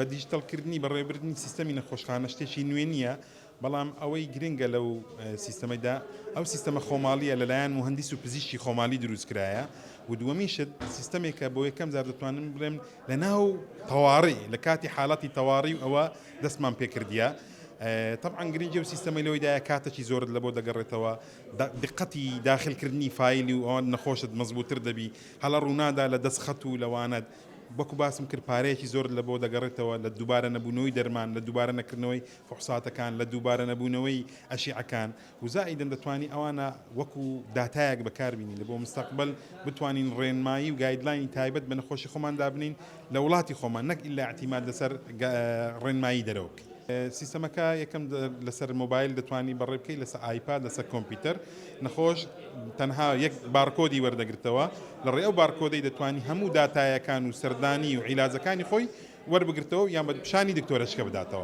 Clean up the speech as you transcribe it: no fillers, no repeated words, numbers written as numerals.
بە دیجیتەڵکردنی بەڕێوەبردنی سیستەمی نەخۆشخانە شتێکی نوێ نییە، بەڵام ئەوەی گرنگە لەو سیستەمەدا ئەو سیستەمە خۆماڵییە لەلایەن موهەندیس و پزیشکی خۆمالی دروستکرایە و دووەمین شت سیستەمێکە بۆ یەکەم جار دەتوانم بڵێم لە ناو تەواڕی لە کاتی حاڵەتی تەواڕی و ئەوە دەستمان پێکردیە تەبعەن گرنگی ئەو سیستەمەی لەوەیدایە کاتێکی زۆرت لە بۆ دەگەڕێتەوە دقەتی داخلکردنی فایلی و ئەوان نەخۆشت مەزبووتر دەبی هەڵە ڕوونادا لە دەست خەت و لەوانەت وەکو باسم کرد پارەیەکی زۆرت لە بۆ دەگەڕێتەوە لە دووبارە نەبوونەوەی دەرمان لە دووبارە نەکردنەوەی فحوساتەکان لە دووبارە نەبوونەوەی ئەشیعەکان و زائیدەن دەتوانی ئەوانە وەکو داتایەک بەکاربینی لە بۆ مستەقبەل بتوانین ڕێنمایی و guideline ی تایبەت بە نەخۆشی خۆمان دابنین لە وڵاتی خۆمان نەک ئیلا ئیعتیماد لەسەر ڕێنمایی دەرەوە بکەین. سیستەمەکە یەکەم لەسەر مۆبایل دەتوانی بەڕێ بکەیت لەسەر ئایپاد لەسەر کۆمپیوتەر نەخۆش تەنها یەک بارکۆدی وەردەگرتەوە لە ڕێ ئەو بارکۆدەی دەتوانی هەموو داتایەکان و سەردانی و عیلاجەکانی خۆی وەربگرتەوە یان بە پیشانی دکتۆرەشکە بداتەوە.